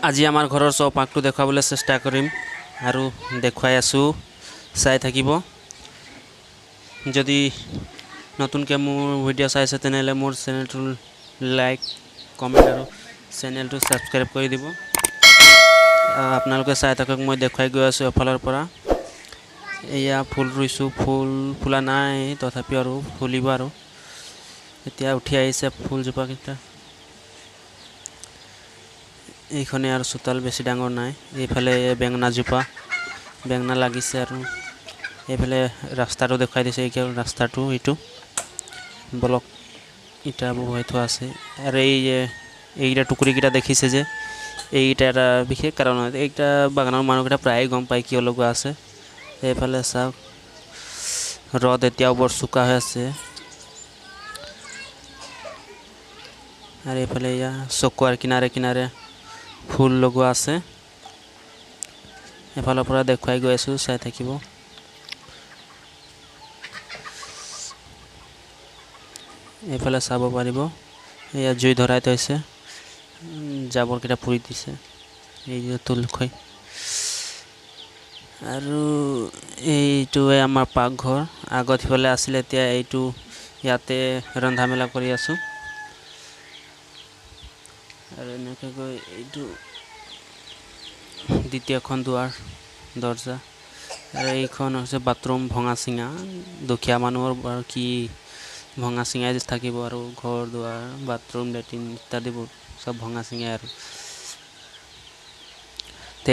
আজি আমাৰ ঘৰৰ চৌপাশটো দেখুৱাবলৈ চেষ্টা কৰিম আৰু দেখুৱাই আছোঁ, চাই থাকিব। যদি নতুনকৈ মোৰ ভিডিঅ' চাইছে তেনেহ'লে মোৰ চেনেলটো লাইক, কমেণ্ট আৰু চেনেলটো ছাবস্ক্ৰাইব কৰি দিব। আপোনালোকে চাই থাকক, মই দেখুৱাই গৈ আছোঁ এফালৰ পৰা। এয়া ফুল ৰুইছোঁ, ফুল ফুলা নাই তথাপিও আৰু ফুলিব আৰু এতিয়া উঠি আহিছে ফুলজোপাকেইটা। এইখনে আৰু চোতাল বেছি ডাঙৰ নাই। এইফালে বেঙেনাজোপা, বেঙেনা লাগিছে আৰু এইফালে ৰাস্তাটো দেখুৱাই দিছে, এই ৰাস্তাটো এইটো ব্লক ইটা বহুৱাই থোৱা আছে। আৰু এই যে এইকেইটা টুকুৰিকেইটা দেখিছে যে, এইকেইটা এটা বিশেষ কাৰণ হয়, এইকেইটা বাগানৰ মানুহকেইটা প্ৰায়ে গম পায় কিয় লগোৱা আছে। এইফালে চাওক, ৰ'দ এতিয়াও বৰ চোকা হৈ আছে। আৰু এইফালে এয়া চকোৱাৰ কিনাৰে কিনাৰে ফুল লগোৱা আছে। এফালৰ পৰা দেখুৱাই গৈ আছোঁ, চাই থাকিব। এইফালে চাব পাৰিব, এয়া জুই ধৰাই থৈছে, জাবৰকেইটা পুৰি দিছে এই যে তুলসী। আৰু এইটোৱে আমাৰ পাকঘৰ, আগত সিফালে আছিলে, এতিয়া এইটো ইয়াতে ৰন্ধা মেলা কৰি আছোঁ। আৰু এনেকৈ গৈ এইটো দ্বিতীয়খন দুৱাৰ দৰ্জা। আৰু এইখন হৈছে বাথৰুম, ভঙা চিঙা, দুখীয়া মানুহৰ বাৰু কি ভঙা চিঙাই থাকিব আৰু ঘৰ দুৱাৰ, বাথৰুম, লেট্ৰিন ইত্যাদিবোৰ চব ভঙা চিঙাই। আৰু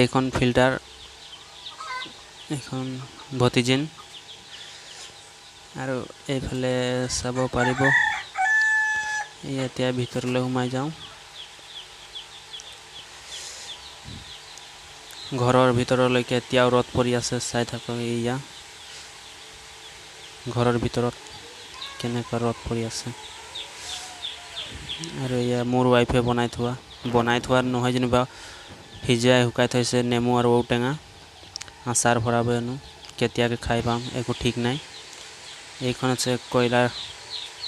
এইখন ফিল্টাৰ, এইখন ভতিজিন। আৰু এইফালে চাব পাৰিব, এই এতিয়া ভিতৰলৈ সোমাই যাওঁ। ঘৰৰ ভিতৰলৈকে এতিয়াও ৰ'দ পৰি আছে, চাই থাকক। এয়া ঘৰৰ ভিতৰত কেনেকুৱা ৰ'দ পৰি আছে। আৰু এয়া মোৰ ৱাইফে বনাই থোৱা নহয় যেনিবা, সিজাই শুকাই থৈছে নেমু আৰু ঔটেঙা আচাৰ ভৰাব হেনো, কেতিয়াকে খাই পাম একো ঠিক নাই। এইখন হৈছে কয়লাৰ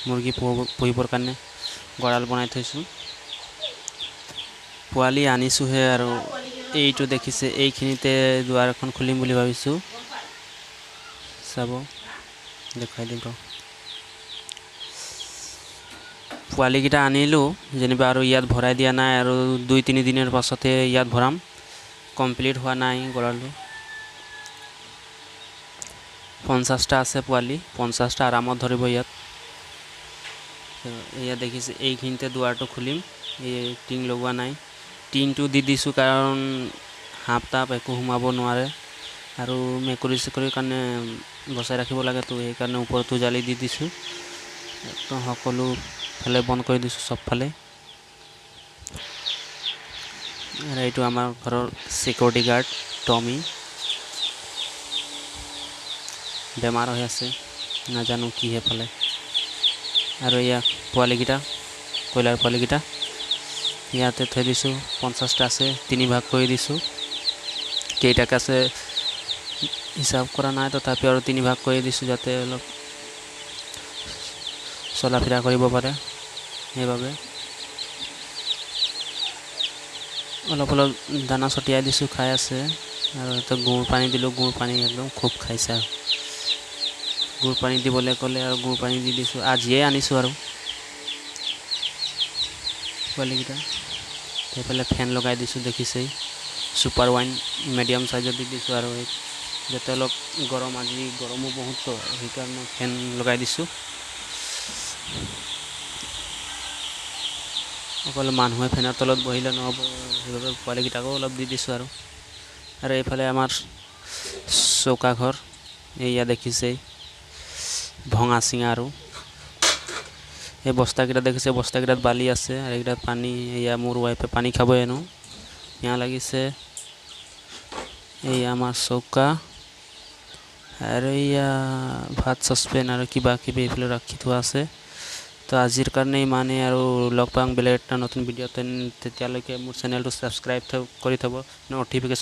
মুৰ্গী পুহিবৰ কাৰণে গঁৰাল বনাই থৈছোঁ, পোৱালি আনিছোঁহে। আৰু এইটো দেখিছে, এইখিনিতে দুৱাৰ এখন খুলিম বুলি ভাবিছোঁ, চাব দেখুৱাই দিম। পোৱালিকেইটা আনিলোঁ যেনিবা, আৰু ইয়াত ভৰাই দিয়া নাই, আৰু 2-3 দিনৰ পাছতে ইয়াত ভৰাম। কমপ্লিট হোৱা নাই গঁৰালটো। 50টা আছে পোৱালি, 50টা আৰামত ধৰিব ইয়াত। এয়া দেখিছে, এইখিনিতে দুৱাৰটো খুলিম। এই টিং লগোৱা নাই, টিংটো দি দিছোঁ কাৰণ সাপ তাপ একো সোমাব নোৱাৰে আৰু মেকুৰী চেকুৰীৰ কাৰণে বচাই ৰাখিব লাগেতো, সেইকাৰণে ওপৰতো জালি দি দিছোঁ। একদম সকলো ফালে বন্ধ কৰি দিছোঁ, চবফালে। আৰু এইটো আমাৰ ঘৰৰ চিকিউৰিটি গাৰ্ড টমি, বেমাৰ হৈ আছে, নাজানো কিহে পালে। আৰু এয়া পোৱালিকেইটা, কয়লাৰ পোৱালিকেইটা ইয়াতে থৈ দিছোঁ। 50টা আছে, তিনি ভাগ কৰি দিছোঁ। কেইটাকে আছে হিচাপ কৰা নাই, তথাপিও আৰু তিনি ভাগ কৰি দিছোঁ যাতে অলপ চলা ফিৰা কৰিব পাৰে। সেইবাবে অলপ অলপ দানা ছটিয়াই দিছোঁ, খাই আছে। আৰু সিহঁতক গুৰ পানী দিলোঁ, গুৰ পানী একদম খুব খাইছে। আৰু গুৰ পানী দিবলৈ ক'লে আৰু গুৰ পানী দি দিছোঁ। আজিয়ে আনিছোঁ আৰু পোৱালিকেইটা। সেইফালে ফেন লগাই দিছোঁ, দেখিছেই, ছুপাৰ ৱাইন মিডিয়াম চাইজত দি দিছোঁ আৰু যাতে অলপ গৰম, আজি গৰমো বহুত, সেইকাৰণে ফেন লগাই দিছোঁ। অকল মানুহে ফেনৰ তলত বহিলে নহ'ব, সেইবাবে পোৱালিকেইটাকো অলপ দি দিছোঁ। আৰু আৰু এইফালে আমাৰ চৌকা ঘৰ, এয়া দেখিছেই, ভঙা চিঙা। আৰু এই বস্তাকেইটা দেখিছে, বস্তাকেইটাত বালি আছে আৰু এইকেইটাত পানী। এয়া মোৰ ৱাইফে পানী খাব হেনো, পিয়াহ লাগিছে। এই আমাৰ চৌকা আৰু এয়া ভাত চচপেন আৰু কিবা কিবি এইফালে ৰাখি থোৱা আছে। তো আজিৰ কাৰণে ইমানেই আৰু লগ পাম বেলেগ এটা নতুন ভিডিঅ'ত। তেতিয়ালৈকে মোৰ চেনেলটো ছাবস্ক্ৰাইব কৰি থ'ব, ন'টিফিকেশ্যন